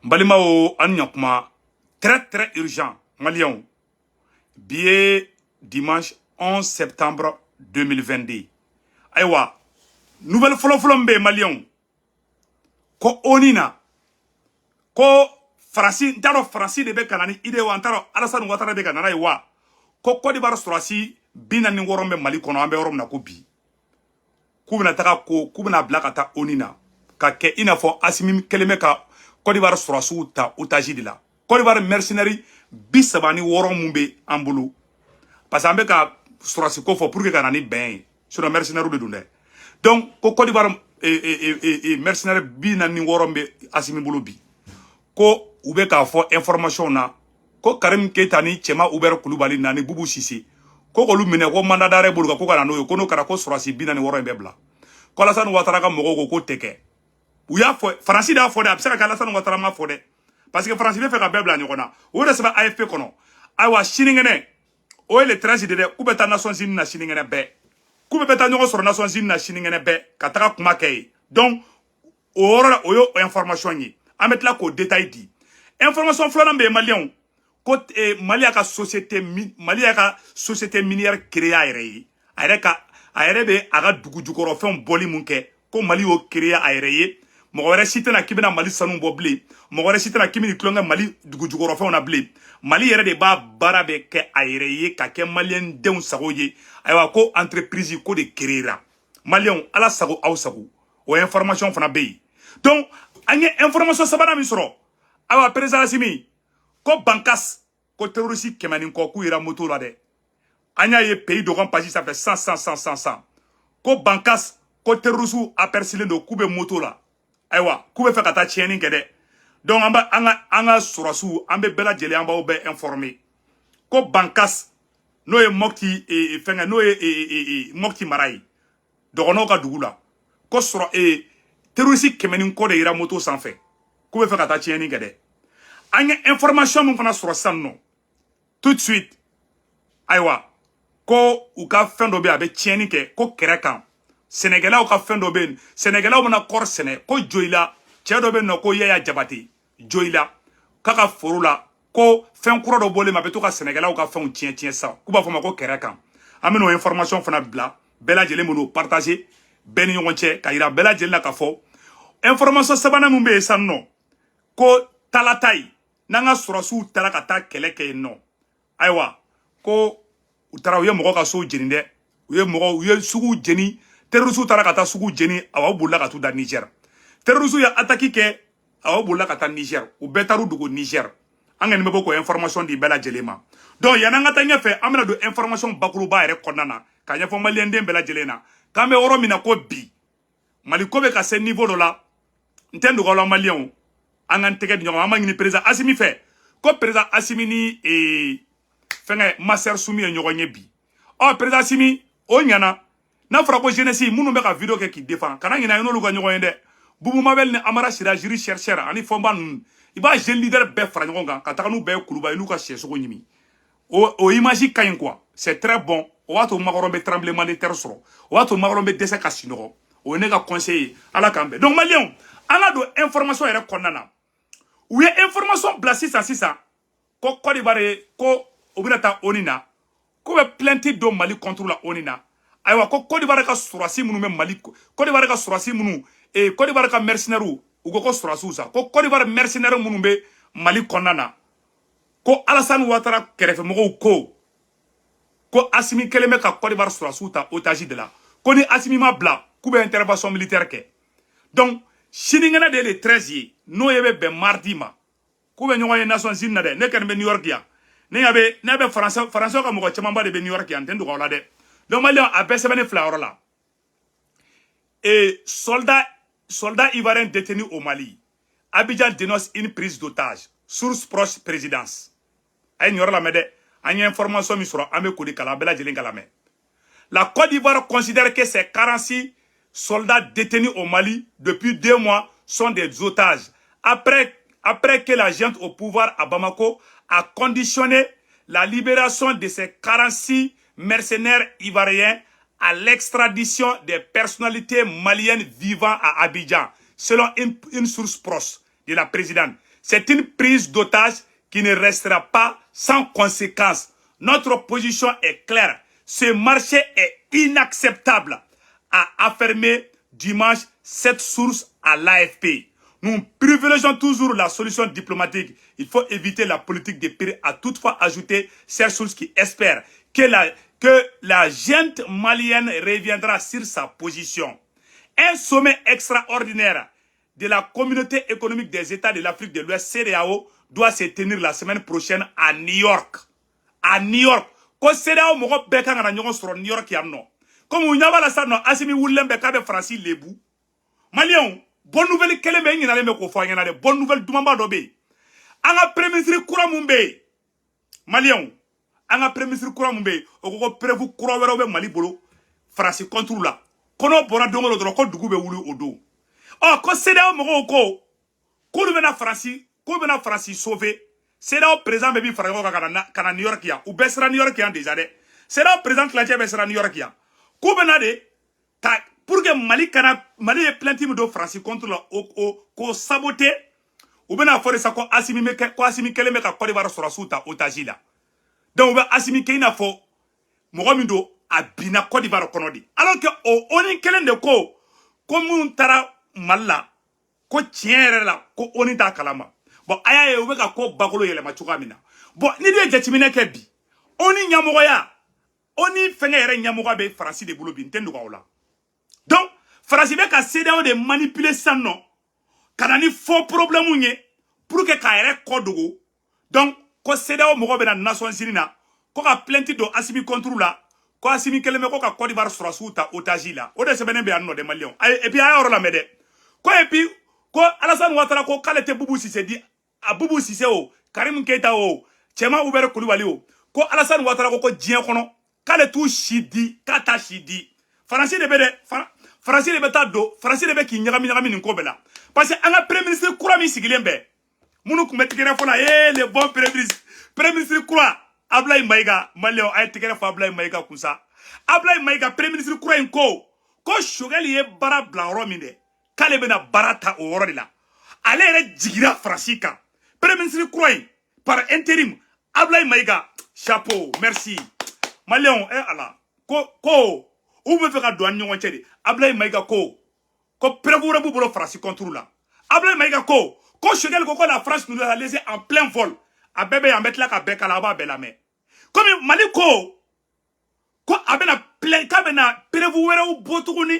N balimaw, an ɲakuma, très très urgent. Maliyɛnw, bi ye dimanche 11 septembre 2022. Ayiwa, nouvelle fɔlɔfɔlɔ min bɛ yen, maliyɛnw, ko ONU na, ko Faransi, n t'a dɔn Faransi de bɛ ka na ni idée wa, n t'a dɔn Alassane Ouattara bɛ ka na n'a ye wa, ko Côte d'Ivoire sɔrɔdasi 46 bɛ Mali kɔnɔ. An bɛ yɔrɔ min na ko bi, k'u bɛna taga, ko k'u bɛna bila ka taa ONU na, ka kɛ i n'a fɔ Assimi kɛlen bɛ ka Côte d'Ivoire sɔrɔdasiw ta otage de la. Côte d'Ivoire mercenaires 36 mun bɛ an bolo, parce que an bɛ ka sɔrɔdasi ko fɔ pour que ka na ni bɛn ye, sinon mercenaires de don dɛ. Donc ko Côte d'Ivoire mercenaires 46 bɛ Assimi bolo bi, ko u bɛ k'a fɔ information na ko Karim Keita ni Cɛma Hubert Kulubali na ni Bubu Sise, ko k'olu minɛ, ko mandat d'arrêt bolo kan, ko ka na n'o ye, ko n'o kɛra, ko sɔrɔdasi 46 in bɛ bila. Ko Alassane Ouattara ka mɔgɔw ko k'o tɛ kɛ. U y'a fɔ, Faransi de y'a fɔ dɛ. A bɛ se ka kɛ Alassane Ouattara ma fɔ dɛ, parce que Faransi bɛ fɛ ka bɛɛ bila ɲɔgɔn na. O de sɛbɛn AFP kɔnɔ. Ayiwa, sinikɛnɛ, o ye le 13 de dɛ, k'u bɛ taa Nations Unies na sinikɛnɛ bɛɛ, k'u bɛ taa ɲɔgɔn sɔrɔ Nations Unies na sinikɛnɛ bɛɛ ka taga kuma kɛ yen. Donc o yɔrɔ la, o y'o information ye, an bɛ tila k'o détail di. Information filanan bɛ yen, maliyɛnw, ko Mali y'a ka société, Mali y'a ka société minière créer a yɛrɛ ye. A yɛrɛ ka, a yɛrɛ bɛ a ka dugu jukɔrɔfɛnw bɔli mun kɛ, ko Mali y'o créer a yɛrɛ ye. Mɔgɔ wɛrɛ si tɛna k'i bɛna Mali sanu bɔ bilen, mɔgɔ wɛrɛ si tɛna k'i bɛna tulonkɛ Mali dugu jukɔrɔfɛnw na bilen. Mali yɛrɛ de b'a baara bɛ kɛ a yɛrɛ ye, ka kɛ maliyɛn denw sago ye. Ayiwa, ko entreprise ko de créera. Maliyɛnw, ala sago aw sago, o information fana bɛ yen. Donc an ye information sabanan min sɔrɔ, ayiwa, président Assimi ko Bankas, ko terroriste 100 ni kɔ k'u yera moto la dɛ. An y'a ye pays dɔ kan, page sanfɛ, 100 100 100 100 100, ko Bankas, ko terroriste aperçulen don, k'u bɛ moto la. Ayiwa, k'u bɛ fɛ ka taa tiɲɛni kɛ dɛ. Donc an bɛ an ka sɔrɔsiw, an bɛ bɛɛ lajɛlen, an b'aw bɛɛ informer ko Bankas, n'o ye Mopti fɛngɛ, n'o ye Mopti mara ye, dɔgɔnɔw ka dugu la, ko sɔrɔ terroriste 100 ni kɔ de yera moto sanfɛ, k'u bɛ fɛ ka taa tiɲɛni kɛ dɛ. An ye information min fana sɔrɔ sisan nɔ tout de suite, ayiwa, ko u ka fɛn dɔ bɛ yen, a bɛ tiɲɛni kɛ, ko kɛrɛ kan, sɛnɛkɛlaw ka fɛn dɔ bɛ yen, sɛnɛkɛlaw bɛna kɔɔri sɛnɛ, ko Joyila cɛ dɔ bɛ yen nɔ, ko Yaya Jabate, Joyila k'a ka foro la, ko fɛn kura dɔ bɔlen ma, a bɛ to ka sɛnɛkɛlaw ka fɛnw tiɲɛ tiɲɛ sisan, k'u b'a fɔ ma ko kɛrɛ kan. An bɛ n'o information fana bila, bɛɛ lajɛlen b'o partager bɛɛ ni ɲɔgɔn cɛ, ka yira bɛɛ lajɛlen na. Ka fɔ information sabanan min bɛ yen sisan nɔ, ko Talata ye, n'an ka sɔrɔsiw taara ka taa kɛlɛ kɛ yen nɔ, ayiwa, ko u taara, u ye mɔgɔ ka so jeni dɛ, u ye mɔgɔ, u ye sugu jeni. Terroriste taara ka taa sugu jeni. Awa, u bolila ka t'u da Niger. Terroriste ye attaque kɛ, awa, u bolila ka taa Niger, u bɛɛ taar'u dogo Niger. An kɔni bɛ bɔ k'o information di bɛɛ lajɛlen ma. Donc yan'an ka taa ɲɛfɛ, an bɛna don information bakuruba yɛrɛ kɔnɔna na, ka ɲɛfɔ maliyɛnden bɛɛ lajɛlen na k'an bɛ yɔrɔ min na ko bi, Mali ko bɛ ka se niveau dɔ la. N tɛ nɔgɔ la, maliyɛnw, an k'an tɛgɛ di ɲɔgɔn ma. An b'a ɲini président Assimi fɛ, ko président Assimi ni fɛngɛ Master Sumi ye ɲɔgɔn ye bi. Ɔ, président Assimi, o ɲɛna n'a fɔra ko jeunesse minnu bɛ ka vidéo kɛ k'i défend, kana ɲinɛ i n'olu ka ɲɔgɔn ye dɛ. Bubu Mabel ni Amara Sira jiri chercheur ani Fɔnba ninnu, i b'a jeune leader bɛɛ fara ɲɔgɔn kan ka taga n'u bɛɛ ye Kuluba, i n'u ka sɛsogo ɲimi. O image ka ɲi quoi, c'est très bon. O b'a to Macron bɛ tremblement de terre sɔrɔ, o b'a to Macron bɛ dɛsɛ ka sunɔgɔ. O ye ne ka conseil ye. Ala k'an bɛn. Donc maliyɛnw, an ka don information yɛrɛ kɔnɔna na. U ye information bila sisan sisan ko Côte d'Ivoire ye, ko u bɛna taa ONU na, ko bɛ plainte don Mali contre la ONU na. Ayiwa, ko Côte d'Ivoire ka sɔrɔsi minnu bɛ Mali, Côte d'Ivoire ka sɔrɔsi minnu, Côte d'Ivoire ka mercenaires, u ko ko sɔrɔsiw sa, ko Côte d'Ivoire mercenaires minnu bɛ Mali kɔnɔna na, ko Alassane Ouattara kɛrɛfɛmɔgɔw ko Assimi kɛlen bɛ ka Côte d'Ivoire sɔrɔsiw ta otage de la, ko ni Assimi ma bila, k'u bɛ intervention militaire kɛ. Donc sinikɛnɛ de ye le 13 ye, n'o ye bɛ bɛn mardi ma, k'u bɛ ɲɔgɔn ye Nations Unies na dɛ. Ne kɔni bɛ New York yan, ne ɲɛ bɛ, ne bɛ français, français ka mɔgɔ camanba de bɛ New York yan, n tɛ dogo aw la dɛ. Donc maliyɛn, a bɛɛ sɛbɛnnen filɛ yɔrɔ la. Et soldat ivoirien détenu au Mali, Abidjan dénonce une prise d'otage, source proche présidence. A ye nin yɔrɔ lamɛn dɛ. An ye information min sɔrɔ, an bɛ k'o de kalan, an bɛɛ lajɛlen ka lamɛn. La Côte d'Ivoire considère que ces 46 soldats détenus au Mali depuis 2 mois sont des otages, après que la junte au pouvoir à Bamako a conditionné la libération de ces 46 mercenaires ivoiriens à l'extradition des personnalités maliennes vivant à Abidjan, selon une source proche de la présidente. C'est une prise d'otage qui ne restera pas sans conséquence. Notre position est claire. Ce marché est inacceptable, a affirmé dimanche cette source à l'AFP. Nous privilégions toujours la solution diplomatique. Il faut éviter la politique de prix, a toutefois ajouté cette source qui espère que la junte malienne reviendra sur sa position. Un sommet extraordinaire de la Communauté économique des États de l'Afrique de l'Ouest, CEDEAO, doit se tenir la semaine prochaine à New York. À New York. Ko CEDEAO mɔgɔ bɛɛ kan ka na ɲɔgɔn sɔrɔ New York yan nɔ. Komi u ɲɛ b'a la sisan nɔ, Asimi wulilen bɛ k'a bɛ Faransi lebu. Maliyɛnw, bonne nouvelle kelen bɛ yen, n ɲinalen bɛ k'o fɔ an ɲɛna dɛ. Bonne nouvelle dumanba dɔ bɛ yen. An ka premier ministre kura mun bɛ yen, Maliyɛnw, an ka premier ministre kura mun bɛ yen, o ko ko preuve kura wɛrɛw bɛ Mali bolo Faransi contre la. Ko n'o bɔra don o don dɔrɔn, ko dugu bɛ wuli o don. Ɔ, ko CEDEAO mɔgɔw ko k'olu bɛna Faransi, k'olu bɛna Faransi sauver. CEDEAO président bɛɛ b'i fara ɲɔgɔn kan ka na New York yan. U bɛɛ sera New York yan déjà dɛ. CEDEAO président tilancɛ bɛɛ sera New York yan. K'u bɛna de ka pour que Mali kana, Mali ye plainte min don Faransi contre la, o k'o saboter. U bɛna fɔ de sa ko Asimi bɛ kɛ, ko Asimi kɛlen bɛ ka Côte d'Ivoire sɔrɔsiw ta otage la. Donc u bɛ Asimi kɛ i n'a fɔ mɔgɔ min don a binna Côte d'Ivoire kɔnɔ de. Alors que o ONU kelen de ko minnu taara Mali la, ko tiɲɛ yɛrɛ la, ko ONU t'a kalama. Bon, a y'a ye u bɛ ka ko bakolo yɛlɛma cogoya min na. Bon, ni dun ye jateminɛ kɛ bi, ONU ɲɛmɔgɔya, ONU fɛngɛ yɛrɛ ɲɛmɔgɔ bɛ Faransi de bolo bi, n tɛ nɔgɔ o la. Donc Faransi bɛ ka CEDEAO de manipuler sisan nɔ ka na ni faux problème ye pour que k'a yɛrɛ kɔ dogo. Donc ko CEDEAO mɔgɔ bɛ na Nations Unies na ko ka plainte don Asimi contre la, ko Asimi kɛlen bɛ ko ka Côte d'Ivoire sɔrɔsiw ta otage la. O de sɛbɛnnen bɛ yan nɔ dɛ, Maliyɛnw. Et puis a y'a yɔrɔ lamɛn dɛ. Ko et puis ko Alassane Ouattara ko k'ale tɛ Boubou Cissé di a Boubou Cissé o, Karim Keita o, Cɛma Hubert Coulibaly o, ko Alassane Ouattara ko diɲɛ kɔnɔ k'ale t'u si di, k'a t'a si di. Faransi de bɛ dɛ, Faransi de bɛ taa don, Faransi de bɛ k'i ɲagami ɲagami nin ko bɛɛ la. Parce que an ka premier ministre kura min sigilen bɛ, minnu tun bɛ tigɛrɛ fɔ la, ee, le bon premier ministre, premier ministre kura Ablaye Mayiga. Maliyɛnw, a ye tigɛrɛ fɔ Ablaye Mayiga kun sa. Ablaye Mayiga, premier ministre kura in, ko Choguel ye baara bila yɔrɔ min dɛ, k'ale bɛna baara ta o yɔrɔ de la. Ale yɛrɛ jigira Faransi kan. Premier ministre kura in par intérim, Ablaye Mayiga, chapeau, merci. Maliyɛnw, eh Ala, ko u bɛ fɛ ka don an ni ɲɔgɔn cɛ de. Ablaye Mayiga ko preuve wɛrɛ b'u bolo Faransi contre la. Ablaye Mayiga ko Choguel ko la France nous a laissé en plein vol. A bɛɛ bɛ yan, an bɛ tila ka bɛɛ kala, a b'a bɛɛ lamɛn. Komi Mali ko a bɛna plein, k'a bɛna preuve wɛrɛw bɔ tuguni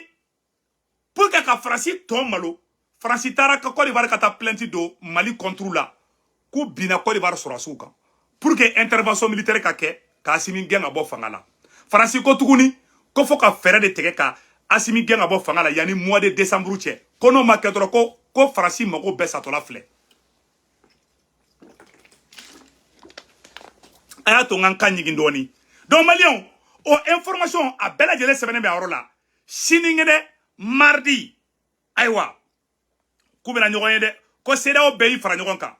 pour que ka Faransi tɔ malo. Faransi taara ka Côte d'Ivoire ka taa plainte don Mali contre la, k'u binna Côte d'Ivoire sɔrɔsiw kan pour que intervention militaire ka kɛ ka Asimi gɛn ka bɔ fanga la. Faransi ko tuguni ko fo ka fɛɛrɛ de tigɛ ka Asimi gɛn ka bɔ fanga la yanni mois de décembre cɛ. Ko n'o ma kɛ dɔrɔn, ko Faransi mago bɛɛ satɔla filɛ. A y'a to n ka n kan ɲigin dɔɔni. Donc Maliyɛnw, o information a bɛɛ lajɛlen sɛbɛnnen bɛ a yɔrɔ la. Sinikɛnɛ mardi, ayiwa, k'u bɛna ɲɔgɔn ye dɛ, ko CEDEAO bɛɛ y'i fara ɲɔgɔn kan.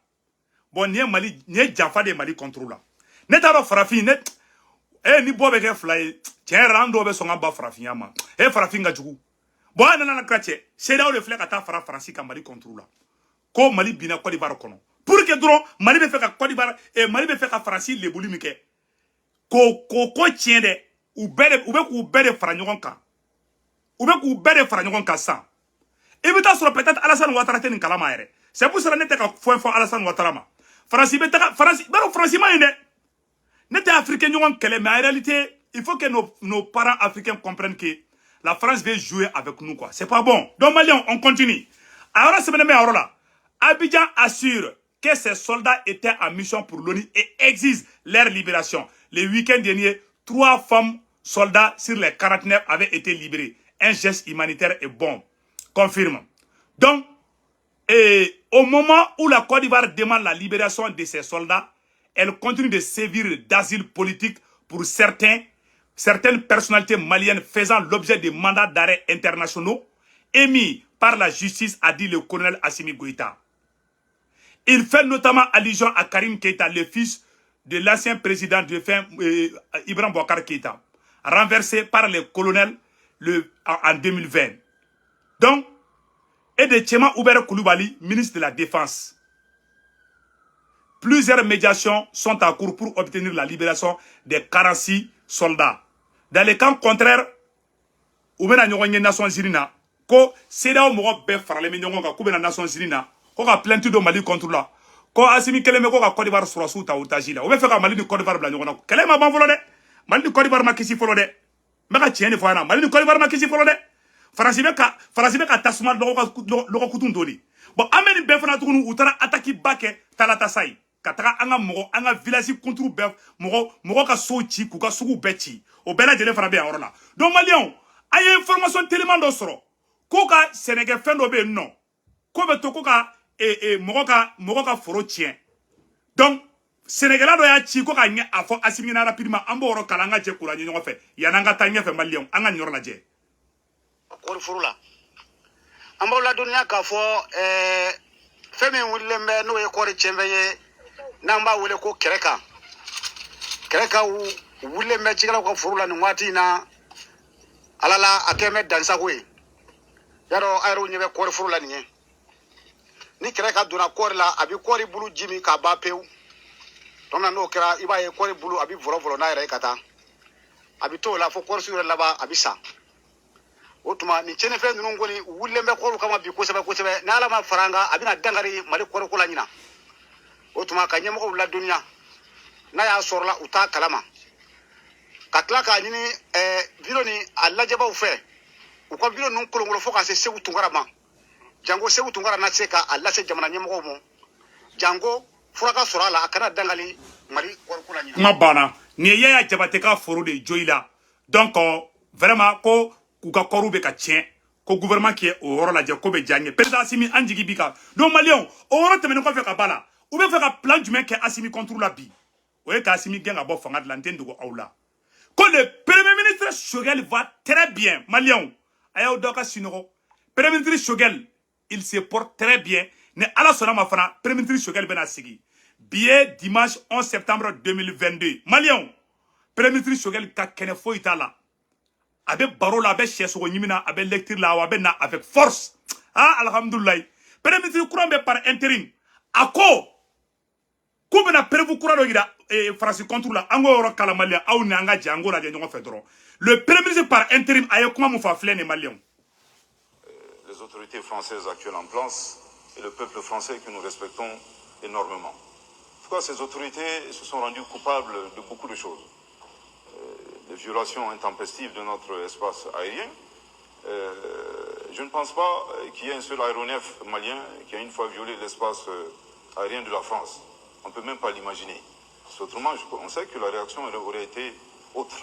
Bon, nin ye Mali, nin ye janfa de ye Mali contre la. Ne t'a dɔn farafin ne ni bɔ bɛ kɛ fila ye. Tiɲɛ yɛrɛ la, an dɔw bɛ sɔn ka ba farafinya ma. E, farafin ka jugu. Bon, an nana ka cɛ CEDEAO de filɛ ka taa fara Faransi kan Mali contre la, ko Mali binna Côte d'Ivoire kɔnɔ pour que dɔrɔn Mali bɛ fɛ ka Côte d'Ivoire, Mali bɛ fɛ ka Faransi lebuli min kɛ, k'o ko tiɲɛ dɛ. U bɛɛ de, u bɛ k'u bɛɛ de fara ɲɔgɔn kan, u bɛ k'u bɛɛ de fara ɲɔgɔn kan sisan. I bɛ taa sɔrɔ peut-être Alassane Ouattara tɛ nin kalama yɛrɛ. C'est pour cela ne tɛ ka fɛn fɔ Alassane Ouattara ma. Faransi bɛ taga, Faransi b'a dɔn, Faransi ma ɲi dɛ. Ne tɛ Africain ɲɔgɔn kɛlɛ, mais en réalité il faut que nos parents africains comprennent que la France veut jouer avec nous, quoi. C'est pas bon. Donc Maliens, on continue. A yɔrɔ sɛbɛnnen bɛ a yɔrɔ la: Abidjan assure que ses soldats étaient en mission pour l'ONU et exige leur libération. Le week-end dernier, trois femmes soldats sur les 49 avaient été libérées. Un geste humanitaire est bon, confirme. Donc, et au moment où la Côte d'Ivoire demande la libération de ses soldats, elle continue de sévir d'asile politique pour certaines personnalités maliennes faisant l'objet de mandats d'arrêt internationaux émis par la justice, a dit le colonel Assimi Goïta. Il fait notamment allusion à Karim Keïta, le fils de l'ancien président de fin, Ibrahim Boubacar Keïta, renversé par les colonels en 2020. Donc, et de Tchema Hubert Koulibaly, ministre de la Défense. Plusieurs médiations sont en cours pour obtenir la libération des 46 soldats. Dans le cas contraire, u bɛna ɲɔgɔn ye Nations Unies na, ko CEDEAO mɔgɔ bɛɛ faralen bɛ ɲɔgɔn kan k'u bɛna Nations Unies na ko ka plainte don Mali contre la, ko Assimi kelen bɛ ko ka Côte d'Ivoire sɔrɔsiw ta otage la. U bɛ fɛ ka Mali ni Côte d'Ivoire bila ɲɔgɔn na. Kɛlɛ ma ban fɔlɔ dɛ. Mali ni Côte d'Ivoire ma kisi fɔlɔ dɛ. N bɛ ka tiɲɛ de fɔ a ɲɛna, Mali ni Côte d'Ivoire ma kisi fɔlɔ dɛ. Faransi bɛ ka tasuma lɔgɔ kutu don de. Bon, an bɛ nin bɛɛ fana tuguni, u taara attaque ba kɛ Talatasai, ka taga an ka mɔgɔ, an ka village kunturu bɛɛ, mɔgɔ mɔgɔ ka sow ci, k'u ka suguw bɛɛ ci. O bɛɛ lajɛlen fana bɛ yan yɔrɔ la. Donc maliyɛnw, an ye information teliman dɔ sɔrɔ ko ka sɛnɛkɛfɛn dɔ bɛ yen nɔ, ko bɛ to ko ka mɔgɔ ka foro tiɲɛ. Donc sɛnɛkɛla dɔ y'a ci ko ka ɲɛ a fɔ Assimi ɲɛna rapidement. An b'o yɔrɔ kalan, an ka jɛ k'o lajɛ ɲɔgɔn fɛ yan'an ka taa ɲɛfɛ. Maliyɛnw, an ka nin yɔrɔ lajɛ. Kɔɔri foro la, an b'aw ladɔnniya k'a fɔ fɛn min wulilen bɛ, n'o ye kɔɔri tiɲɛfɛn ye, n'an b'a wele ko kɛrɛka. Kɛrɛkaw wulilen bɛ cikɛlaw ka foro la nin waati in na. Ala la, a kɛ bɛ dansago ye. Yarɔ, a yɛrɛw ɲɛ bɛ kɔɔri foro la nin ye. Ni kɛrɛka donna kɔɔri la, a bɛ kɔɔri bulu ji min k'a ban pewu. Tuma n'o kɛra, i b'a ye kɔɔri bulu a bɛ vɔlɔ vɔlɔ n'a yɛrɛ ye ka taa, a bɛ t'o la fo kɔɔri su yɛrɛ laban, a bɛ sa. O tuma nin tiɲɛnifɛn ninnu kɔni, u wulilen bɛ kɔɔriw kama bi kosɛbɛ kosɛbɛ. Ni Ala ma fara an kan, a bɛna dankari Mali kɔɔriko la ɲina. O tuma ka ɲɛmɔgɔw ladɔnniya, n'a y'a sɔrɔla u t'a kalama, ka tila k'a ɲini vidéo ni a lajɛbaw fɛ, u ka vidéo ninnu kolonkolon fo ka se Segu Tunkara ma, jango Segu Tunkara na se k'a lase jamana ɲɛmɔgɔw ma, jango fura ka sɔrɔ a la, a kana dangali Mali kɔɔriko la ɲina. Kuma banna. Nin ye Yaya Jabate ka foro de Joyila. Donc vraiment, ko k'u ka kɔriw bɛ ka tiɲɛ, ko gouvernement k'i o yɔrɔ lajɛ, ko bɛ diya n ye. Président Assimi, an jigi bi kan. Donc maliyɛnw, o yɔrɔ tɛmɛnen kɔfɛ ka ba la, u bɛ fɛ ka plan jumɛn kɛ Assimi contre la bi? O ye ka Assimi gɛn ka bɔ fanga de la. N tɛ n dogo aw la ko le premier ministre Choguel va très bien. Maliyɛnw, a y'aw dɔ ka sinɔgɔ. Premier ministre Choguel, il se porte très bien. Ni Ala sɔnna ma fana, premier ministre Choguel bɛna sigi. Bi ye dimanche 11 septembre 2022. Maliyɛnw, premier ministre Choguel ka kɛnɛ, foyi t'a la. A bɛ baro la, a bɛ sɛsogo ɲimi na, a bɛ lecture la, wa a bɛ na avec force. Ah, alhamdulilayi. Premier ministre kura bɛ par intérim, a ko k'u bɛna preuve kura dɔ yira Faransi contre la. An k'o yɔrɔ kala. Maliyɛn, aw ni an ka jɛ an k'o lajɛ ɲɔgɔn fɛ dɔrɔn. Le premier ministre par intérim, a ye kuma mun fɔ, a filɛ nin, maliyɛnw. Les autorités françaises actuelles en place et le peuple français que nous respectons énormément. En tout cas, ces autorités se sont rendues coupables de beaucoup de choses. Les violations intempestives de notre espace aérien. Je ne pense pas qu'il y ait un seul aéronef malien qui a une fois violé l'espace aérien de la France. On ne peut même pas l'imaginer. Autrement, on sait que la réaction aurait été autre.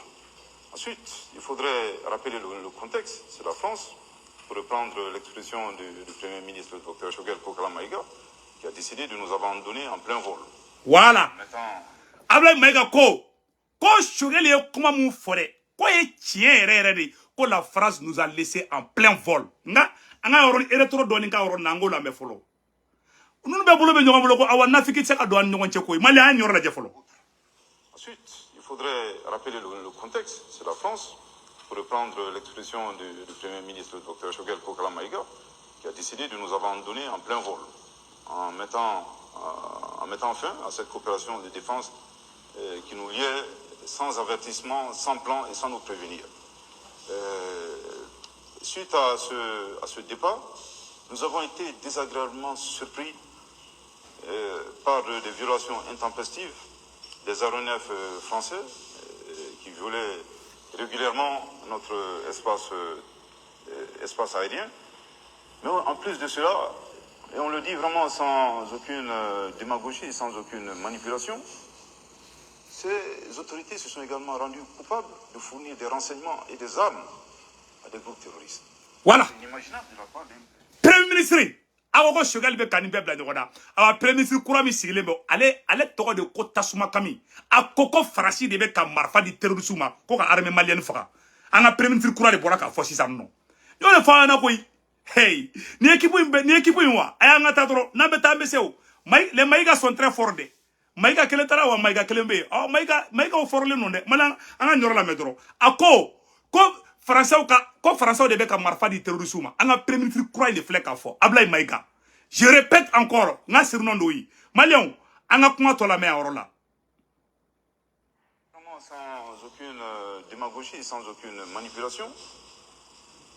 Ensuite, il faudrait rappeler le contexte. C'est la France, pour reprendre l'expression du Premier ministre, le Dr Choguel Kokalla Maïga, qui a décidé de nous abandonner en plein vol. Voilà. Mettant Ablaye Maïga ko Choguel ye kuma mun fɔ dɛ, ko ye tiɲɛ yɛrɛ yɛrɛ de, ko la France nous a laissé en plein vol. Nka an ka yɔrɔ rétro dɔɔni ka yɔrɔ na, an k'o lamɛn fɔlɔ. Ninnu bɛɛ bolo bɛ ɲɔgɔn bolo ko awa nafiki tɛ se ka don an ni ɲɔgɔn cɛ koyi. Mali, an ye nin yɔrɔ lajɛ fɔlɔ. Ensuite, il faudrait rappeler le contexte. C'est la France, pour reprendre l'expression du Premier ministre, le Dr Choguel Kokalla Maïga, qui a décidé de nous abandonner en plein vol, en mettant fin à cette coopération de défense qui nous liait sans avertissement, sans plan et sans nous prévenir. Suite à ce départ, nous avons été désagréablement surpris par des violations intempestives des aéronefs français qui violaient régulièrement notre espace aérien. Mais en plus de cela, et on le dit vraiment sans aucune démagogie, sans aucune manipulation, ces autorités se sont également rendues coupables de fournir des renseignements et des armes à des groupes terroristes. Voilà. C'est inimaginable de la part d'un Premier ministre, a ko Choguel bɛ ka nin bɛɛ bila ɲɔgɔn na. Awa, premier ministre kura min sigilen bɛ, ale tɔgɔ de ko Tasuma Kami. A ko Faransi de bɛ ka marifa di terroriste ma ko ka armée malienne faga. An ka premier ministre kura de bɔra k'a fɔ sisan nɔ. Y'o de fɔ an ɲɛna koyi. Hey, ni équipe in bɛ, ni équipe in wa, a y'an ka taa dɔrɔn, n'an bɛ taa, an bɛ se o. Maï, les Maïga sont très forts dɛ. Maïga kelen taara wa, Maïga kelen bɛ yen. Ɔ, Maïga, Maïgaw fɔrɔlen don dɛ. Mali, an ka nin yɔrɔ lamɛn dɔrɔn. A ko Faransɛw ka, ko Faransɛw de bɛ ka marifa di terroriste ma. An ka premier ministre kura in de filɛ k'a fɔ. Ablaye Maïga. Je répète encore, n ka surnom d'o ye. Maliyɛnw, An ka kuma tɔ lamɛn a yɔrɔ la. Sans aucune démagogie, sans aucune manipulation,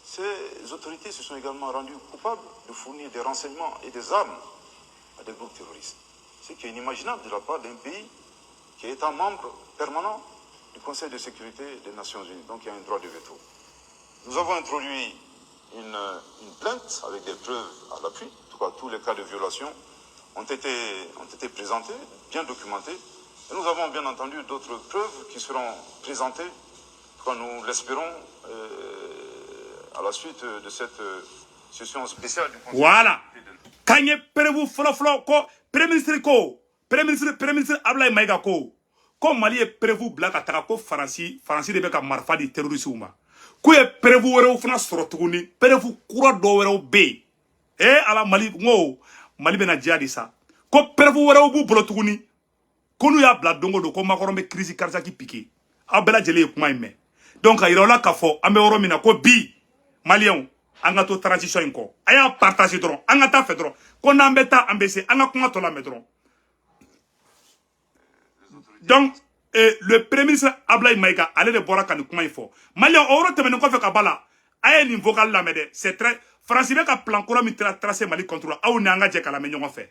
ces autorités se sont également rendues coupables de fournir des renseignements et des armes à des groupes terroristes. Ce qui est inimaginable de la part d'un pays qui est un membre permanent du Conseil de sécurité des Nations Unies, donc il y a un droit de veto. Nous avons introduit une plainte avec des preuves à l'appui. En tout cas, tous les cas de violation ont été présentés, bien documentés. Et nous avons bien entendu d'autres preuves qui seront présentées, quand nous l'espérons, à la suite de cette session spéciale du Conseil Voilà. de sécurité des K'an ye preuve fɔlɔ-fɔlɔ ko premier ministre, ko premier ministre Ablaye Mayiga ko Mali ye preuve bila ka taga ko Faransi de bɛ ka marifa di terroristew ma. K'u ye preuve wɛrɛw fana sɔrɔ tuguni, preuve kura dɔ wɛrɛw bɛ yen. Eh ala, Mali, n ko Mali bɛna diya de sa. Ko preuve wɛrɛw b'u bolo tuguni, ko n'u y'a bila don o don, ko Macron bɛ crise cardiaque piqué. Aw bɛɛ lajɛlen ye kuma in mɛn. Donc ka yira aw la k'a fɔ an bɛ yɔrɔ min na ko bi, maliyɛnw, an ka to transition in kɔ. A y'a partage dɔrɔn, an ka taa fɛ dɔrɔn, ko n'an bɛ taa, an bɛ se. An ka kuma tɔ lamɛn dɔrɔn. Donc le premier ministre Ablaye Maïga, ale de bɔra ka nin kuma in fɔ. Maliyɛn, o yɔrɔ tɛmɛnen kɔfɛ ka ba la, a ye nin vocal lamɛn dɛ. C'est très, Faransi bɛ ka plan kura min tracé Mali contre la, aw ni an ka jɛ ka lamɛn ɲɔgɔn fɛ.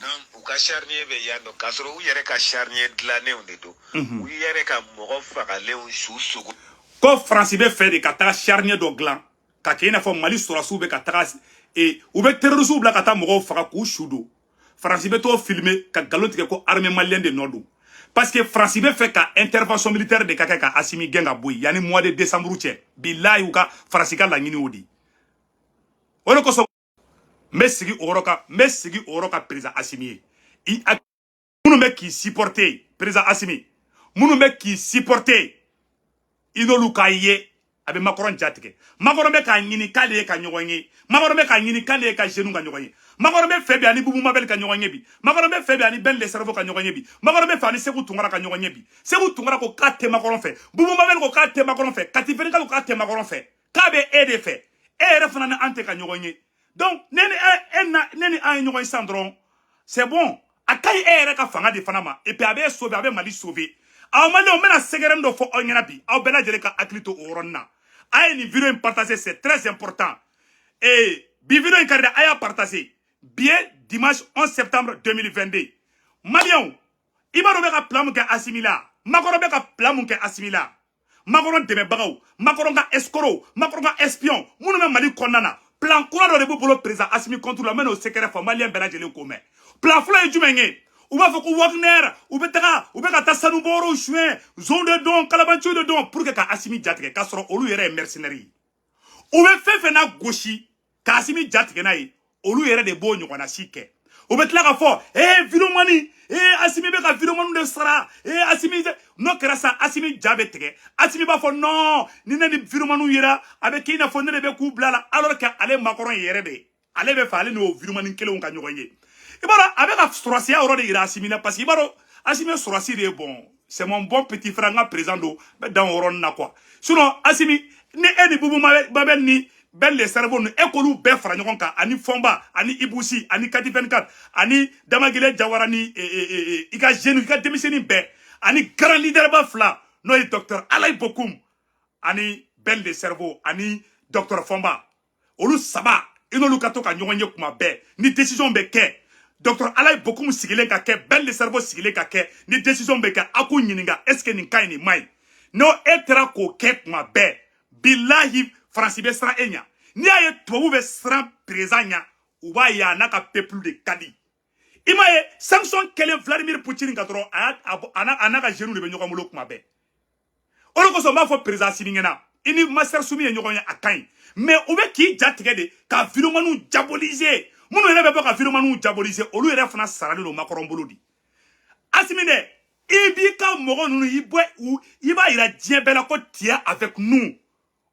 Donc u ka charnier bɛ yan nɔ, k'a sɔrɔ u yɛrɛ ka charnier dilannenw de don, u yɛrɛ ka mɔgɔ fagalenw su sogo. Ko Faransi bɛ fɛ de ka taga charnier dɔ dilan ka kɛ i n'a fɔ Mali sɔrɔsiw bɛ ka taga u bɛ terroristew bila ka taa mɔgɔw faga k'u su don. Faransi bɛ t'o filmer ka nkalon tigɛ ko armée malienne de nɔ don, parce que Faransi bɛ fɛ ka intervention militaire de ka kɛ ka Asimi gɛn ka bɔ yen yanni mois de décembre cɛ. Bilahi, u ka Faransi ka laɲini o de. O de kosɔn n bɛ sigi o yɔrɔ kan, n bɛ sigi o yɔrɔ kan. Président Asimi ye i minnu bɛ k'i supporter, président Asimi, minnu bɛ k'i supporter, i n'olu k'a ye a bɛ Macron jatigɛ. Macron bɛ k'a ɲini k'ale ye ka ɲɔgɔn ye. Macron bɛ k'a ɲini k'ale ye ka jeunes ka ɲɔgɔn ye. Macron bɛ fɛ bi ani Bubu Mabel ka ɲɔgɔn ye bi. Macron bɛ fɛ bi ani Ben le Cerveau ka ɲɔgɔn ye bi. Macron bɛ fɛ ani Segu Tunkara ka ɲɔgɔn ye bi. Segu Tunkara ko k'a tɛ Macron fɛ, Bubu Mabel ko k'a tɛ Macron fɛ, Kati Fenika ko k'a tɛ Macron fɛ, k'a bɛ e de fɛ. E yɛrɛ fana ni an tɛ ka ɲɔgɔn ye. Donc ne ni e, e na ne ni an ye ɲɔgɔn ye sisan dɔrɔn, c'est bon. A ka ɲi e yɛrɛ ka fanga de fana ma, et puis a bɛ e sauver, a bɛ Mali sauver. Aw maliyɛnw, n bɛna sɛgɛrɛ dɔ fɔ aw ɲɛna bi. Aw bɛɛ lajɛlen ka hakili to o yɔrɔnin na. A ye nin vidéo in partager, c'est très important. Et bi vidéo in ka di dɛ, a y'a partager. Bi ye dimanche 11 septembre 2022. Maliyɛnw, i b'a dɔn bɛ ka plan mun kɛ Asimi la, Macron bɛ ka plan mun kɛ Asimi la. Macron dɛmɛbagaw, Macron ka escroc, Macron ka espion minnu bɛ Mali kɔnɔna na, plan kura dɔ de b'u bolo président Asimi contre la. N bɛ n'o secret fɔ maliyɛn bɛɛ lajɛlen k'o mɛn. Plan fɔlɔ ye jumɛn ye? U b'a fɔ ko Wagner, u bɛ taga, u bɛ ka taa sanu bɔyɔrɔw suɲɛ, zon de don, kalabanciw de don, pour que ka Asimi jatigɛ, k'a sɔrɔ olu yɛrɛ ye mercenaires ye. U bɛ fɛn fɛn na gosi ka Asimi jatigɛ n'a ye, olu yɛrɛ de b'o ɲɔgɔnna si kɛ. U bɛ tila k'a fɔ ee vidéoman, ee Asimi bɛ ka vidéoman de sara, ee Asimi. N'o kɛra sa, Asimi ja bɛ tigɛ. Asimi b'a fɔ non, ni ne ni vidéoman yera, a bɛ k'i n'a fɔ ne de bɛ k'u bila la, alors que ale Macron yɛrɛ de, ale bɛ fɛ ale n'o vidéoman kelenw ka ɲɔgɔn ye. I b'a dɔn, a bɛ ka sɔrɔsiya yɔrɔ de yira Asimi na, parce que i b'a dɔn Asimi ye sɔrɔsi de ye. Bon, c'est mon bon petit frère, n ka président don, n bɛ dan o yɔrɔnin na quoi. Sinon Asimi, ni e ni Bubu Mabel ni Ben le Cerveau ninnu, e k'olu bɛɛ fara ɲɔgɔn kan, ani Fɔnba, ani Ibusi, ani Kati 24, ani Damagile Jawara, ni i ka jeune, i ka denmisɛnnin bɛɛ, ani grand leader ba fila, n'o ye docteur Alayi Bokum ani Ben le Cerveau ani docteur Fɔnba, olu saba, i n'olu ka to ka ɲɔgɔn ye kuma bɛɛ. Ni décision bɛ kɛ, docteur Alayi Bokum sigilen ka kɛ, Ben le Cerveau sigilen ka kɛ, ni décision bɛ kɛ, aw k'u ɲininka: est ce que nin ka ɲi, nin ma ɲi? N'o e taara k'o kɛ kuma bɛɛ, bilahi, Faransi bɛ siran e ɲɛ. N'i y'a ye tubabu bɛ siran président ɲɛ, u b'a ye a n'a ka peuple de ka di. I m'a ye, sanction kɛlen Vladimir Poutine ka dɔrɔn, a n'a ka jeunes de bɛ ɲɔgɔn bolo kuma bɛɛ. O de kosɔn n b'a fɔ président Asimi ɲɛna, i ni Master Sumi ye ɲɔgɔn ye, a ka ɲi, mais u bɛ k'i ja tigɛ de ka vidéomanw diaboliser. Minnu yɛrɛ bɛ bɔ ka vidéomanw diaboliser, olu yɛrɛ fana saralen don Macron bolo de. Asimi dɛ, i b'i ka mɔgɔ ninnu, i bɔ u, i b'a yira diɲɛ bɛɛ la ko tu es avec nous.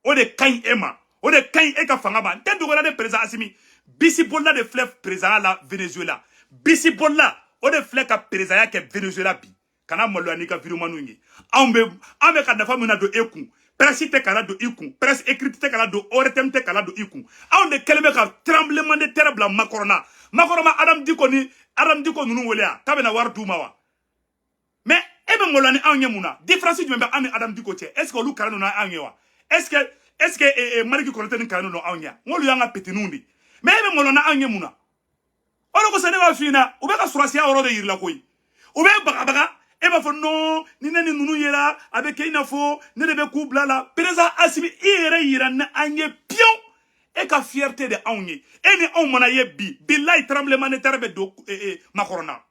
O de ka ɲi e ma, o de ka ɲi e ka fanga ma. N tɛ dogo la de, président Asimi, bisi bolila de filɛ président la Venezuela. Bisi bolila o de filɛ ka président kɛ Venezuela bi. Kana maloya n'i ka vidéomanw ye. Anw bɛ, an bɛ ka nafa min na don e kun, presse tɛ kana don i kun, presse écrite tɛ kana don, ORTM tɛ kana don i kun. Anw de kɛlen bɛ ka tremblement de terre bila Macron na. Macron ma Adam Diko ni Adam Dicko ninnu wele a k'a bɛna wari d'u ma wa? Mais e bɛ maloya ni anw ye mun na? Différence jumɛn bɛ an ni Adam Dicko cɛ? Est ce que olu kalan don anw ye wa? Est ce que Maliki Kɔnɔtɛ ni kalan don anw ye? N k'olu y'an ka petininw de. Mais e bɛ maloya ni anw ye mun na? O de kosɔn ne b'a f'i ɲɛna, u bɛ ka sɔrɔsiya yɔrɔ de yir'i la koyi. U bɛ bagabaga, e b'a fɔ non, ni ne ni ninnu yera, a bɛ kɛ i n'a fɔ ne de bɛ k'u bila la. Président Assimi, i yɛrɛ yira ni an ye pion. E ka fierté de anw ye. E ni anw mana ye bi, bilayi, tremblement de terre bɛ don makɔrɔ na.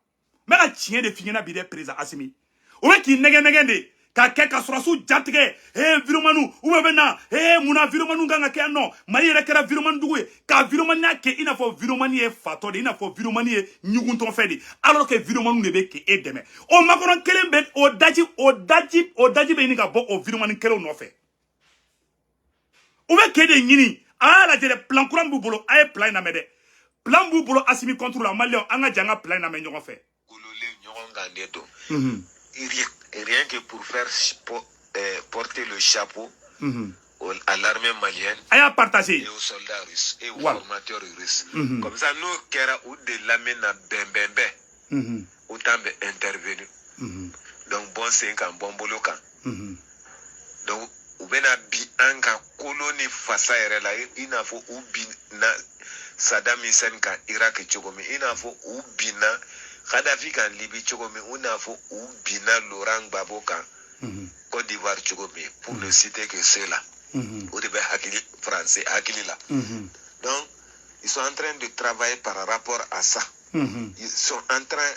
N bɛ ka tiɲɛ de f'i ɲɛna bi dɛ, président Assimi. U bɛ k'i nɛgɛ nɛgɛ de k'a kɛ ka sɔrɔsiw jatigɛ. Ee, viromanu u bɛ na. Ee, munna viromanu kan ka kɛ yan nɔ? Mali yɛrɛ kɛra viromani dugu ye, ka viromaniya kɛ i n'a fɔ viromani ye fatɔ de, i n'a fɔ viromani ye ɲuguntɔfɛ de, alors que viromanu de bɛ k'e dɛmɛ. O makɔrɔ kelen bɛ o daji, o daji, o daji bɛ ɲini ka bɔ o viromani kelenw nɔfɛ. U bɛ k'e de ɲini. A y'a lajɛ dɛ, plan kura min b'u bolo, a ye plan in lamɛn dɛ. Plan b'u bolo Assimi contre la. Maliyɛnw, an ka jɛ an ka plan in lamɛn ɲɔgɔn fɛ. Gololen ɲɔgɔn kan de don, rien que pour faire porter le chapeau à l'armée malienne A y'a partagé. et aux soldats russes et aux formateurs russes. Comme ça, n'o kɛra, u de lamɛn na bɛn bɛn bɛn, OTAN bɛ intervenir. Donc bɔn sen kan, bɔn bolo kan. Donc u bɛna bi an kan kolo ni fasa yɛrɛ la, i n'a fɔ u binna Saddam Hussein kan Irak cogo min, i n'a fɔ u binna Kadhafi kan Libi cogo min, i n'a fɔ u binna Laurent Gbagbo kan Côte d'Ivoire cogo min, pour ne citer que ceux-là. O de bɛ hakili français hakili la. Donc ils sont en train de travailler par rapport à ça. Ils sont en train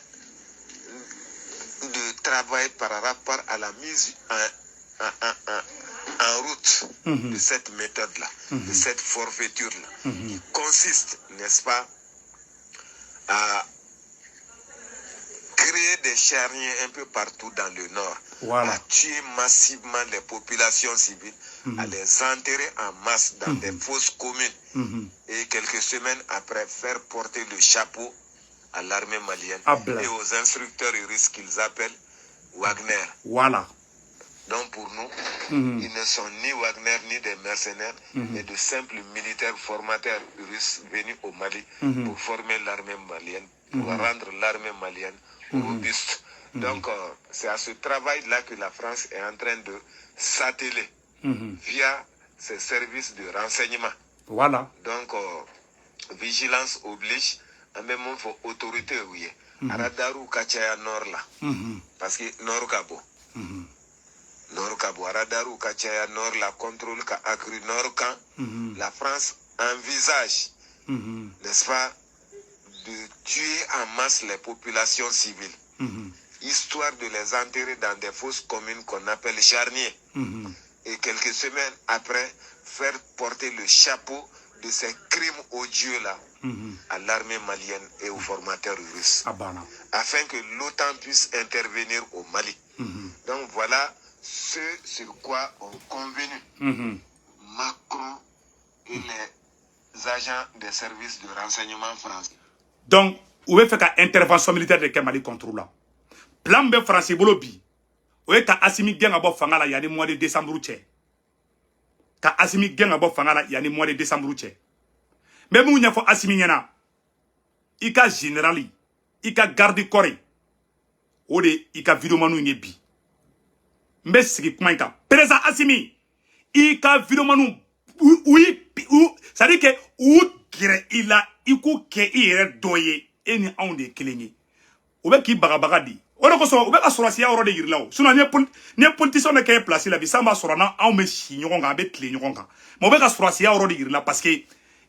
de travailler par rapport à la mise en route de cette méthode-là, de cette forfaiture-là, qui consiste, n'est-ce pas, à créer des charniers un peu partout dans le nord, à tuer massivement les populations civiles, à les enterrer en masse dans des fosses communes, et quelques semaines après, faire porter le chapeau à l'armée malienne Abla. et aux instructeurs russes qu'ils appellent Wagner. Donc pour nous, ils ne sont ni Wagner ni des mercenaires, mais de simples militaires formateurs russes venus au Mali pour former l'armée malienne, pour rendre l'armée malienne robuste. Donc c'est à ce travail-là que la France est en train de s'atteler via ses services de renseignement. Donc vigilance oblige, an bɛ mun fɔ autorité ye? Radariw ka caya nord la, parce que nord ka bon, nord ka bon. Radariw ka caya nord la, contrôle ka accru nord kan. La France envisage, n'est-ce pas, de tuer en masse les populations civiles, histoire de les enterrer dans des fosses communes qu'on appelle charniers, et quelques semaines après, faire porter le chapeau de ces crimes odieux-là à l'armée malienne et aux formateurs russes, A banna. afin que l'OTAN puisse intervenir au Mali. Donc voilà ce sur quoi ont convenu Macron et les agents des services de renseignement français. Donc u bɛ fɛ ka intervention militaire de kɛ Mali contre la. Plan min bɛ Faransi bolo bi, o ye ka Assimi gɛn ka bɔ fanga la yanni mois de décembre cɛ, ka Assimi gɛn ka bɔ fanga la yanni mois de décembre cɛ. N bɛ mun ɲɛfɔ Assimi ɲɛna? I ka général, i ka garde corps, o de i ka videomaniw ye bi. N bɛ sigi kuma in kan. Président Assimi, i ka videomaniw, u u, c'est à dire que u gɛrɛ i la, i k'u kɛ i yɛrɛ dɔ ye. E ni anw de ye kelen ye. U bɛ k'i bagabaga di. O de kosɔn u bɛ ka sɔrɔsiya yɔrɔ de yir'i la. O sinon n'i ye politicien dɔ kɛ place la bi, san b'a sɔrɔ n'an anw bɛ si ɲɔgɔn kan, an bɛ tile ɲɔgɔn kan. Mais u bɛ ka sɔrɔsiya yɔrɔ de yir'i la, parce que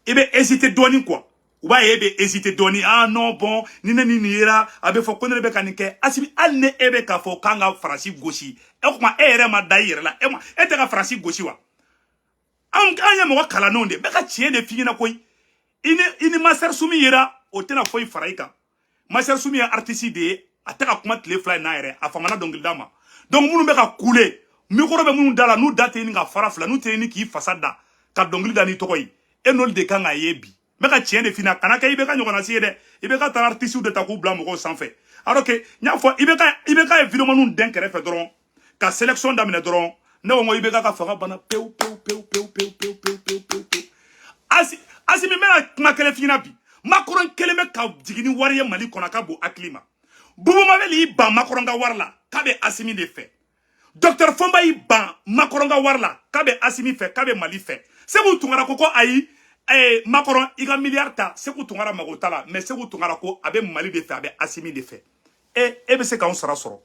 i bɛ hésiter dɔɔni quoi. U b'a ye e bɛ hésiter dɔɔni. Ah non, bon, ni ne ni nin yera, a bɛ fɔ ko ne de bɛ ka nin kɛ. Assimi, hali ni e bɛ k'a fɔ k'an ka Faransi gosi, e kuma e yɛrɛ ma da i yɛrɛ la. E ma e tɛ ka Faransi gosi wa? Anw an ye mɔgɔ kalannenw de, bɛ ka tiɲɛ de f'i ɲɛna koyi. I ni Master Sumi yera, o tɛna foyi fara i kan. Master Sumi ye artiste de ye, a tɛ ka kuma tile 2 in n'a yɛrɛ, a famana dɔnkilida ma. Donc minnu bɛ ka kule, micro bɛ minnu da la, n'u da tɛ ɲini ka fara fila, n'u tɛ ɲini k'i fasa da ka dɔnkili da n'i tɔgɔ ye, e n'olu de kan ka ye bi. N bɛ ka tiɲɛ de f'i ɲɛna. Kana kɛ i bɛ ka ɲɔgɔnna si ye dɛ. I bɛ ka taa artiste de ta k'u bila mɔgɔw sanfɛ, alors que n y'a fɔ, i bɛ ka ye videomaniw den kɛrɛfɛ dɔrɔn ka sélection daminɛ dɔrɔn. Ne ko n ko i bɛ ka fanga banna pewu pewu pewu pewu pewu pewu pewu pewu pewu pewu. Assimi, n bɛna kuma kelen f'i ɲɛna bi. Macron kelen bɛ ka jigin ni wari ye Mali kɔnɔ, a ka bon hakili ma. Boubou Mabel y'i ban Macron ka wari la k'a bɛ Assimi de fɛ. Docteur Fomba y'i ban Macron ka wari la k'a bɛ Assimi fɛ, k'a bɛ Mali fɛ. Sékou Tounkara ko ayi, Macron, i ka miliyari ta, Sékou Tounkara mago t'a la. Mais Sékou Tounkara ko a bɛ Mali de fɛ, a bɛ Assimi de fɛ. E bɛ se k'anw sara sɔrɔ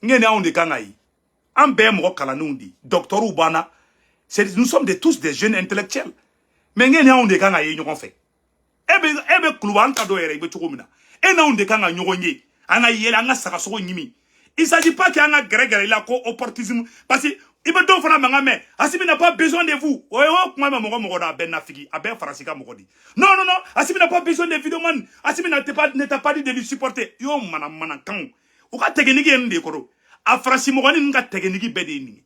n ni anw de kan ka ye. An bɛɛ ye mɔgɔ kalannenw de ye, docteurs b'an na, nous sommes tous des jeunes intellectuels. Mais n ni anw de kan ka ye ɲɔgɔn fɛ. E bɛ kuluba, an ta dɔw yɛrɛ, i bɛ cogo min na, e n'anw de kan ka ɲɔgɔn ye, an ka yɛlɛ, an ka sagasogo ɲimi. Il s'agit pas qu'an ka gɛrɛ gɛrɛ i la ko opportunisme, parce que i bɛ dɔw fana mankan mɛn: «Assimi n'a pas besoin de vous.» O ye o kuma mɛn mɔgɔ mɔgɔ da, a bɛɛ nafigi, a bɛɛ Faransi ka mɔgɔ di. «Non, non, non, Assimi n'a pas besoin de vidéoman, Assimi ne t'a pas dit de lui supporter.» I y'o mana manakanw, u ka technique ye nin de ye kɔrɔ. A Faransi mɔgɔnin ninnu ka technique bɛɛ de ye nin ye.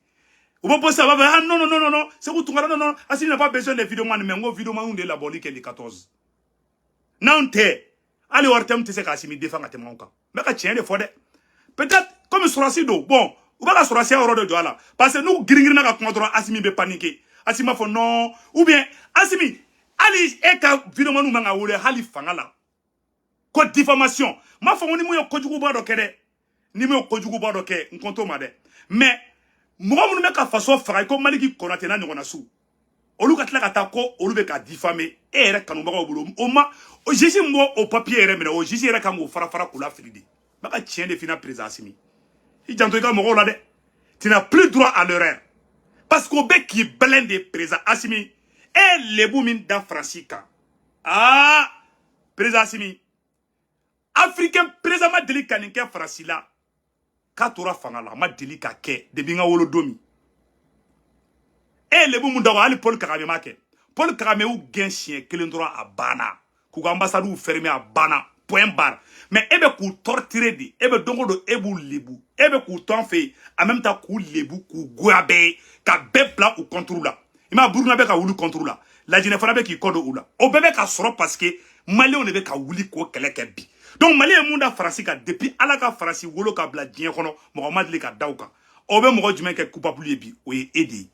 U bɛ bɔ sisan, u b'a fɔ: «Ah non, non, non, non, non, Sékou Tounkara, non, non, Assimi n'a pas besoin de vidéoman.» Mais n ko vidéoman de labɔli kɛ le 14, n'anw tɛ, hali wari tɛ tɛ se ka Assimi défend ka tɛmɛ anw kan. N bɛ ka tiɲɛ de fɔ dɛ. Peut-être comme sɔrɔsi don, bon, u bɛ ka sɔrɔsiya yɔrɔ de jɔ a la, parce que n'u girin-girinna ka kuma dɔrɔn, Assimi bɛ paniquer. Assimi b'a fɔ non, ou bien Assimi, hali e ka vidéoman man ka wele hali fanga la ko diffamation. N m'a fɔ ko ni mun ye kojuguba dɔ kɛ dɛ, ni mun ye kojuguba dɔ kɛ, n kɔn t'o ma dɛ. Mais mɔgɔ minnu bɛ ka faso faga i ko Maliki Konate n'a ɲɔgɔnna su, olu ka tila ka taa ko olu bɛ ka diffamer e yɛrɛ kanubagaw bolo, o ma o juge min b'o o papier yɛrɛ minɛ, o juge yɛrɛ kan k'o fara fara k'u la fili de. N bɛ ka tiɲɛ de f'i ɲɛna. Président Assimi, i janto i ka mɔgɔw la dɛ, tu n'as plus droit à l'erreur, parce que o bɛ k'i bɛlɛn de. Président Assimi, e ye lebu min da Faransi kan, aa président Assimi, africain président ma deli ka nin kɛ Faransi la k'a tora fanga la, a ma deli ka kɛ depuis n ka wolo don min. E ye lebu mun da o, hali Paul Kagame ma kɛ. Paul Kagame y'u gɛn siɲɛ kelen dɔrɔn, a banna, k'u ka ambassade fermer, a banna, point barre. Mais e bɛ k'u torturer de, e bɛ don o don e b'u lebu, e bɛ k'u to an fɛ yen, en même temps k'u lebu, k'u goya bɛɛ ye, ka bɛɛ bila u contre la. I ma Burukina bɛ ka wuli contre la, Lajinɛ fana bɛ k'i kɔ don u la. O bɛɛ bɛ ka sɔrɔ parce que Maliyɛnw de bɛ ka wuli k'o kɛlɛ kɛ bi. Donc Mali ye mun da Faransi kan? Depuis Ala ka Faransi wolo ka bila diɲɛ kɔnɔ, mɔgɔ ma deli ka da u kan. O bɛ mɔgɔ jumɛn kɛ coupable ye bi? O ye e de ye,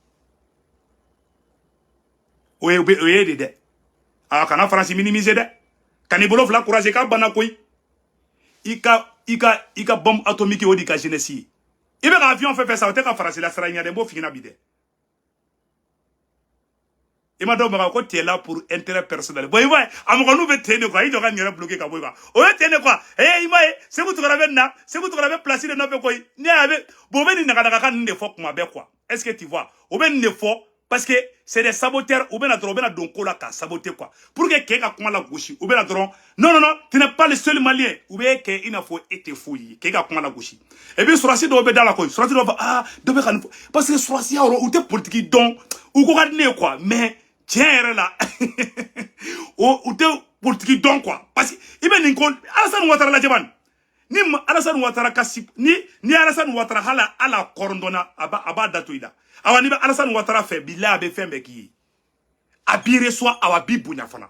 o ye e de dɛ. A kana Faransi minimiser dɛ, ka n'i bolo fila croiser k'a banna koyi. I ka bombe atomique, o de ka jeunesse ye. I bɛ ka avion fɛn fɛn san, o tɛ ka Faransi lasara ɲɛ dɛ. N b'o f'i ɲɛna bi dɛ. I ma dɔw maga ko tu es là pour intérêt personnel. Bon, i b'a ye a mɔgɔ n'u bɛ ten de quoi, i jɔ ka n yɛrɛ bloquer ka bɔ yen quoi. O ye ten de quoi. I m'a ye, Sékou Tounkara bɛ nin na, Sékou Tounkara bɛ place de nɔfɛ koyi. N'i y'a ye a bɛ bon, o bɛ nin naganagakan ninnu de fɔ kuma bɛɛ quoi. Est-ce que tu vois? O bɛ nin de fɔ parce que c'est des saboteurs. U bɛ na dɔrɔn, u bɛ na don ko la ka saboter quoi, pour que k'e ka kuma la gosi. U bɛ na dɔrɔn: «Non, non, non, tu n'es pas le seul Malien.» U bɛ kɛ i n'a fɔ e tɛ foyi ye, k'e ka kuma la gosi. Et puis sɔrɔsi dɔw bɛ da la koyi, sɔrɔsi dɔw b'a fɔ: «Ah, dɔ bɛ ka nin fɔ», parce que sɔrɔsiya yɔrɔ, u tɛ politique dɔn. U ko ka di ne ye quoi, mais tiɲɛ yɛrɛ la, o u tɛ politique dɔn quoi. Parce que i bɛ nin ko Alassane Ouattara lajɛ bani, ni Alassane Ouattara ka si ni Alassane Ouattara hali ala kɔrɔndɔnna, a b'a da to i la. Awa, n'i bɛ Alassane Ouattara fɛ, bilahi, a bɛ fɛn bɛɛ k'i ye, a b'i reçoit, awa, a b'i bonya fana.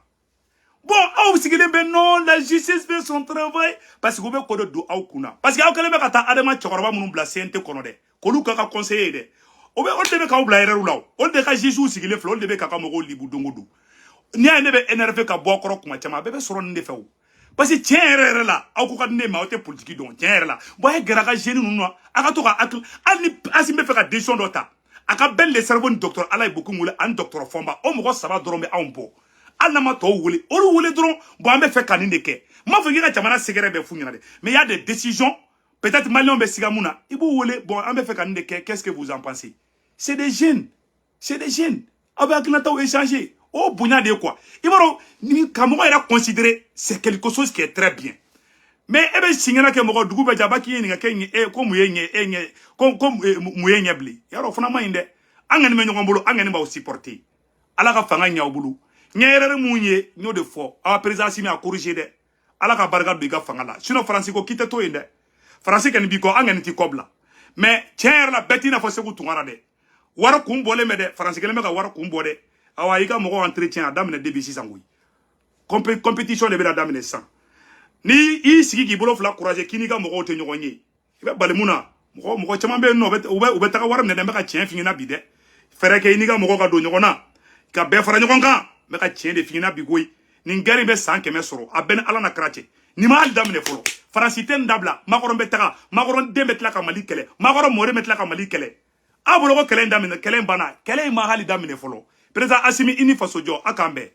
Bon, aw sigilen bɛ: «Non, la justice fait son travail», parce que u bɛ ko dɔ don aw kunna, parce que aw kɛlen bɛ ka taa Adama cɛkɔrɔba minnu bila CNT kɔnɔ dɛ, k'olu k'a ka conseiller ye dɛ. O bɛ olu de bɛ k'aw bila erreur la. O olu de ka juges sigilen filɛ, olu de bɛ k'a ka mɔgɔw libu don o don. N'i y'a ye ne bɛ énervé ka bɔ aw kɔrɔ kuma caman, a bɛɛ bɛ sɔrɔ nin de fɛ o. Parce que tiɲɛ yɛrɛ yɛrɛ la, aw ko ka di ne ma, aw tɛ politique dɔn tiɲɛ yɛrɛ la. Bon, a ye gɛrɛ a ka jeunes ninnu na, a ka to ka hakili. Hali ni Assimi bɛ fɛ ka décision dɔ ta, a ka Ben le Cerveau ni docteur Alaye Bokum wele ani docteur Fɔnba, o mɔgɔ saba dɔrɔn bɛ anw bɔ. Hali n'a ma tɔw wele, olu wele dɔrɔn. Bon, an bɛ fɛ ka nin de kɛ. N m'a fɔ k'i ka jamana sɛgɛrɛ bɛɛ f'u ɲɛna dɛ, mais il y a des décisions, peut-être Maliyɛnw bɛ siga mun na, i b'u wele: «Bon, an bɛ fɛ ka nin de kɛ, qu'est-ce que vous en pensez?» C'est des jeunes, c'est des jeunes. Aw bɛ hakilinataw échanger, o bonya de ye quoi. I b'a dɔn, ni ka mɔgɔ yɛrɛ considérer, c'est quelque chose qui est très bien. Mais e bɛ siɲɛna kɛ mɔgɔ dugu bɛ jɛ, a b'a k'i ɲininka k'e ɲɛ e ko mun ye ɲɛ e ɲɛ ko mun ye ɲɛ bilen. Yarɔ, o fana man ɲi dɛ. An kɔni bɛ ɲɔgɔn bolo, an kɔni b'aw supporter. Ala ka fanga ɲɛ aw bolo. Ɲɛ yɛrɛ mun ye, n y'o de fɔ aw. Président Assimi, a corriger dɛ. Ala ka barika don i ka fanga la. Sinon Faransi ko k'i tɛ to yen dɛ. Faransi kɔni b'i kɔ, an kɔni t'i kɔ bila. Mais tiɲɛ yɛrɛ la, bɛɛ t'i n'a fɔ Sékou Tounkara dɛ. Wari kun bɔlen bɛ dɛ, Faransi kelen bɛ ka wari kun bɔ dɛ. Awa, i ka mɔgɔw entretien a daminɛ depuis sisan koyi. Compétition de bɛna daminɛ sisan. Ni i sigi k'i bolo fila croiser k'i n'i ka mɔgɔw tɛ ɲɔgɔn ye, i bɛ bali mun na? Mɔgɔ caman bɛ yen nɔ, u bɛ taga wari minɛ dɛ. N bɛ ka tiɲɛ f'i ɲɛna bi dɛ. Fɛɛrɛ kɛ i n'i ka mɔgɔw ka don ɲɔgɔn na, ka bɛɛ fara ɲɔgɔn kan. N bɛ ka tiɲɛ de f'i ɲɛna bi koyi. Nin guerre in bɛ san 100 sɔrɔ, a bɛɛ ni Ala na kira cɛ. Nin ma hali daminɛ fɔlɔ. Faransi tɛ nin dabila. Macron bɛ taga, Macron den bɛ tila ka Mali kɛlɛ, Macron mɔden bɛ tila ka Mali kɛlɛ. Aw bolo ko kɛlɛ in daminɛ, kɛlɛ in banna, kɛlɛ in ma hali daminɛ fɔlɔ. Président Assimi, i ni faso jɔ, a k'an bɛn.